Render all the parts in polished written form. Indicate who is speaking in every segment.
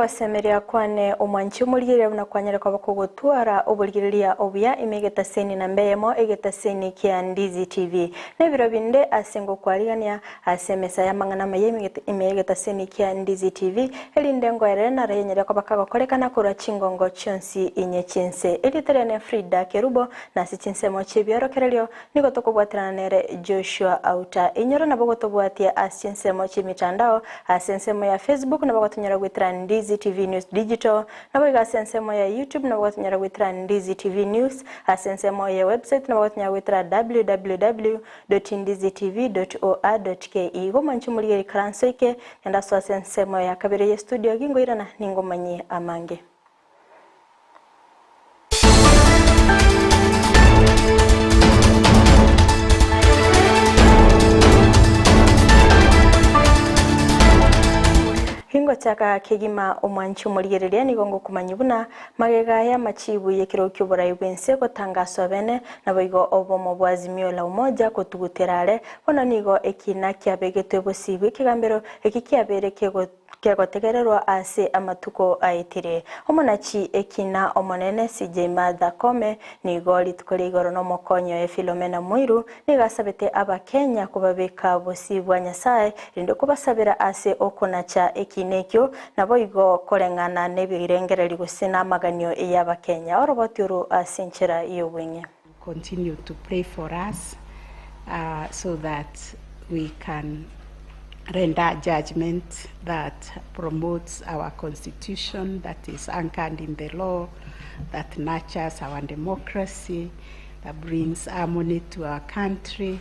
Speaker 1: Ogosemeria kwane omwanchi omorigereria buna kwanyare koba kogotwara oborigereria obuya ime egetaseni namba eyemo egetaseni kia Ndizi TV. Nebiro binde ase ngokwarigania ase emesa y'amang'ana amaya ime egetaseni kia Ndizi TV erinde ngoerere naro yenyare koba kagokorekana korwa chingongo chionsi inye chi'ense. Erieta riane Frida Kerubo na ase chinsemo chi'ebiorokererio Nigo tokobwaterana nere Joshua Auta. Inyora nabo gotobwatia ase chinsemo chi'emitandao, ase ensemo ya Facebook nabo gotonyora goetera Ndizi TV News Digital, naboigo ase ensemo ya YouTube nabo gotonyora goetera Ndizi TV News, ase ensemo ye website nabo gotonyora goetera www.ndizitv.or.ke. Igo mwanche morigererie ikaranso eke, naende asoe ase ensemo ya kabere ye studio gingoirana ningomanyie amange. Gingochaka kegima omwanchi omorigereria nigo ngokomanyia buna magega y'amachibu y'ekerogo ki'oborai bw'ense gotangaswa bene, naboigo obomo bwa Azimio la Umoja kotugutera are, bono nigo ekina kiabegetwe bosibwa ekegambero eki kiabeire kego Kegotegererwa ase amatuko aetire. Omonachi ekina omonene CJ Martha Koome nigo rituko ria igoro nomokonyi oye Philomena Mwiru nigo asabete abakenya kobabeka bosio bwa Nyasae erinde kobasabera ase okonacha ekina ekio naboigo koreng'ana nebirengererio gose namaganio y'abakenya. Oroboti oru ase enchera y'obweng'e.
Speaker 2: Continue to pray for us so that we can render judgment that promotes our constitution, that is anchored in the law, that nurtures our democracy, that brings harmony to our country,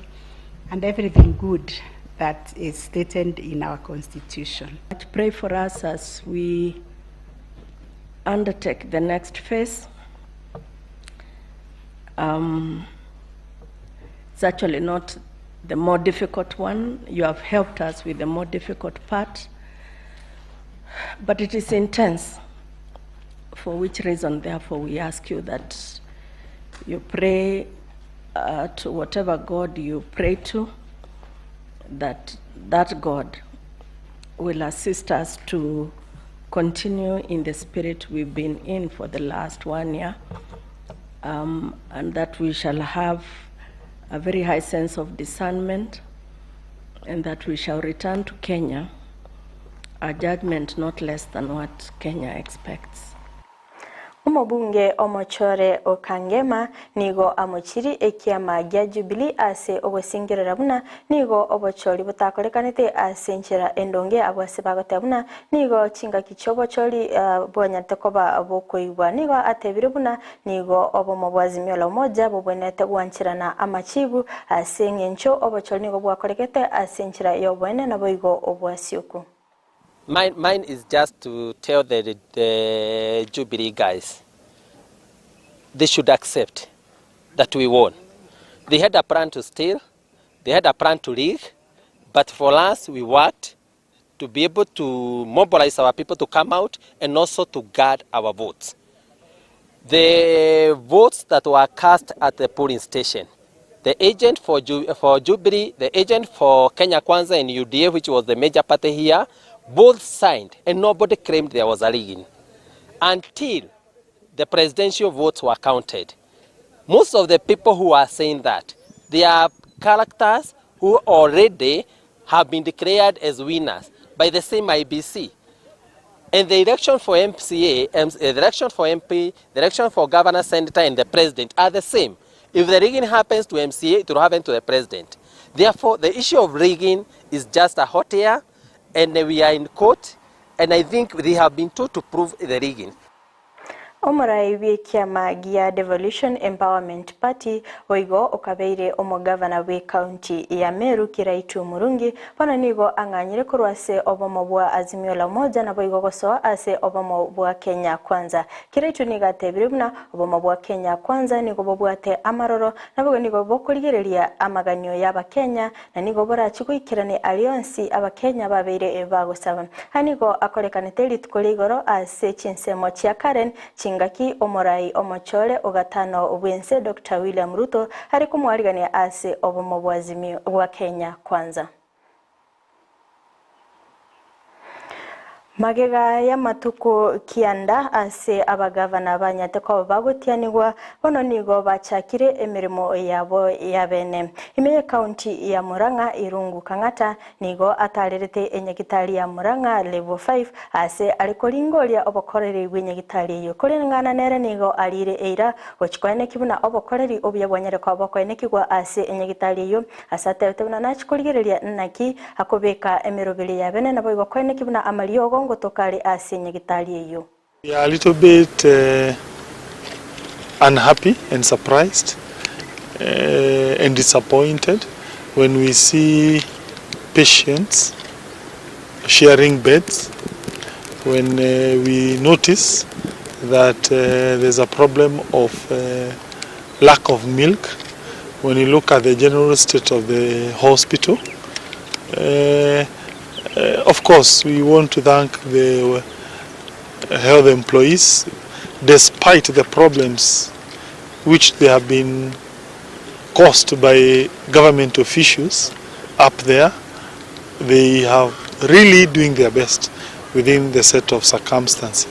Speaker 2: and everything good that is stated in our constitution.
Speaker 3: Pray for us as we undertake the next phase. Um, it's actually not the more difficult one. You have helped us with the more difficult part. But it is intense, for which reason, therefore, we ask you that you pray uh, to whatever God you pray to, that that God will assist us to continue in the spirit we've been in for the last one year, um, and that we shall have a very high sense of discernment, and that we shall return to Kenya a judgment not less than what Kenya expects.
Speaker 1: Omobunge omochore o Kangema nigo amochirie ekiama gia Jubilee ase ogosingerera buna nigo obochori botakorekanete ase enchera endonge abwo ase bagoteba buna nigo chingaki chiobochori bwanyarete koba bokoigwa. Nigo atebire buna nigo obomo bwa Azimio la Umoja bobwenerete gwancherana amachibu ase eng'encho obochori nigo bwakoregete ase enchera y'oboene naboigo obwasioku.
Speaker 4: Mine, mine is just to tell the, the Jubilee guys they should accept that we won. They had a plan to steal, they had a plan to rig, but for us, we worked to be able to mobilize our people to come out and also to guard our votes. The votes that were cast at the polling station, the agent for, Ju for Jubilee, the agent for Kenya Kwanza and UDA, which was the major party here, both signed and nobody claimed there was a rigging until the presidential votes were counted. Most of the people who are saying that, they are characters who already have been declared as winners by the same IBC. And the election for MCA, the election for MP, the election for governor, senator, and the president are the same. If the rigging happens to MCA, it will happen to the president. Therefore, the issue of rigging is just a hot air, and we are in court, and I think they have been told to prove the rigging.
Speaker 1: Omorai bw'ekiama gia Devolution Empowerment Party boigo okabeire omogavana bw'ecounty ya Meru Kiraitu Murungi bono nigo ang'anyire korwa ase obomo bwa Azimio la Umoja naboigo gosoa ase obomo bwa Kenya Kwanza. Kiraitu nigo atebire buna obomo bwa Kenya Kwanza nigo bobwate amaroro naboigo nigo bokorigereria amaganio y'abakenya na nigo borachie goikerania aria onsi Abakenya babeire bagosaba. Aya nigo akorekanete rituko ria igoro ase chinsemo chia Karen, chingaki omorai omochore o gatano bw'ense Doctor William Ruto are komoarigania ase obomo bwa Azimio bwa Kenya Kwanza. Magega y'amatuko kianda ase abagavana banyate koba bagotianigwa bono nigo bachakire emirimo yabo ya bene. Ime y'ekaunti ya Murang'a Irungu Kang'ata nigo atarerete enyagitari ya Murang'a Level 5 ase are koringoria obokoreri bw'enyagitari eyo. Koreng'ana nere nigo arire eira gochikoeneki buna obokoreri obuya bwanyare koba bokoenekigwa ase enyagitari eyo ase atebete buna nachikorigereria naki akobeka emeroberi ya bene nabo igo koeneki buna amariogo ngotoka are ase enyagitari eyo.
Speaker 5: We are a little bit unhappy and surprised and disappointed when we see patients sharing beds, when we notice that there's a problem of lack of milk, when you look at the general state of the hospital. Of course, we want to thank the health employees, despite the problems which they have been caused by government officials up there, they have really doing their best within the set of circumstances.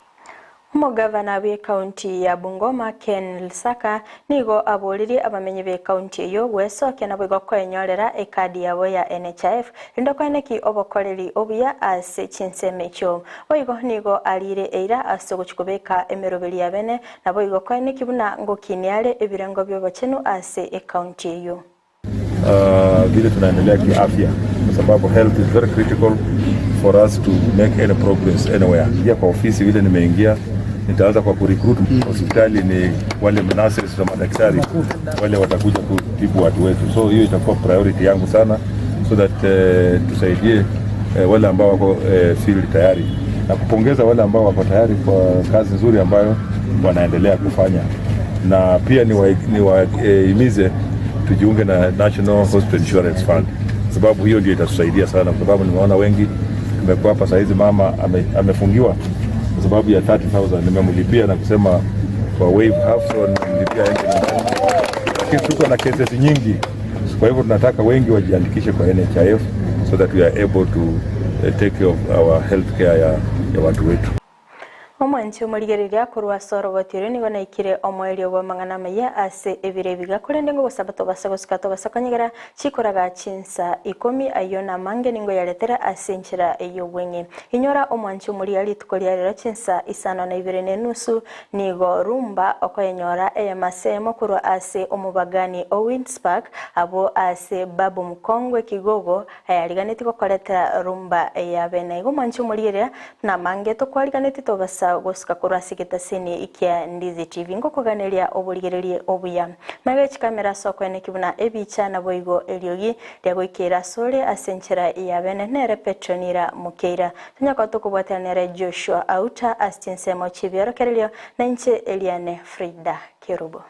Speaker 1: Omogavana bw'ekaunti ya Bungoma Ken Lusaka nigo aboririe abamenyi b'ekaunti eyo gwesokia nabo igo koenyorera ekadi yabo ya NHIF rinde koeneki obokoreri obuya ase chinsemo echio. Boigo nigo arire eira ase ogochi kobeka emeroberi ya bene nabo igo koeneki buna ngokiniare ebirengo by'obochenu ase ekaunti eyo.
Speaker 6: Vile tunaendelea kiafya, kwa sababu health is very critical for us to make any progress anywhere. Ingia kwa ofisi vile nimeingia, nitaanza kwa kurecruit hospitali ni wale nurses na madaktari wale watakuja kutibu watu wetu, so hiyo itakuwa priority yangu sana, so that tusaidie wale ambao wako field tayari na kupongeza wale ambao wako tayari kwa kazi nzuri ambayo wanaendelea kufanya, na pia niwahimize tujiunge na National Hospital Insurance Fund, sababu hiyo ndio itatusaidia sana, kwa sababu nimeona wengi tumekuwa hapa saizi, mama amefungiwa kwa sababu ya 30,000 nimemlipia na kusema kwa waive half, so nimemlipia aende nyumbani, lakini tuko na cases nyingi, kwa hivyo tunataka wengi wajiandikishe kwa NHIF so that we are able to take care of our health care ya watu wetu.
Speaker 1: Omwanchi omorigereria korwa soroboti orio nigo naikire omoerio bwa mang'ana maya ase ebire ebiga korende ngogosaba tobasa gosuka tobasa konyegera chikoraga chinsa 10 ayo namange ningo yaretera ase enchera ey'obweng'e. Inyora omwanchi omoria rituko ria rero chinsa 5:30 nigo rumba okoyenyora eyamasemo korwa ase omobagani o Windspark abo ase Babu Mkongwe Kigogo ayariganeti gokoretera rumba yabe. Igo omwanchi omorigereria namange tokwariganeti tobasa gosuka korwa ase getaseni kia Ndizi TV ngokoganeria oborigererie obuya. Maega chikamera ase okoeneki buna ebicha nabo igo eriogi riagoikera asore ase enchera ya bene nere Petronira Mukeira. Tonyaka tokobwatana nere Joshua Auta ase chinsemo chibiorokererio na inche Eliane Frida Kerubo.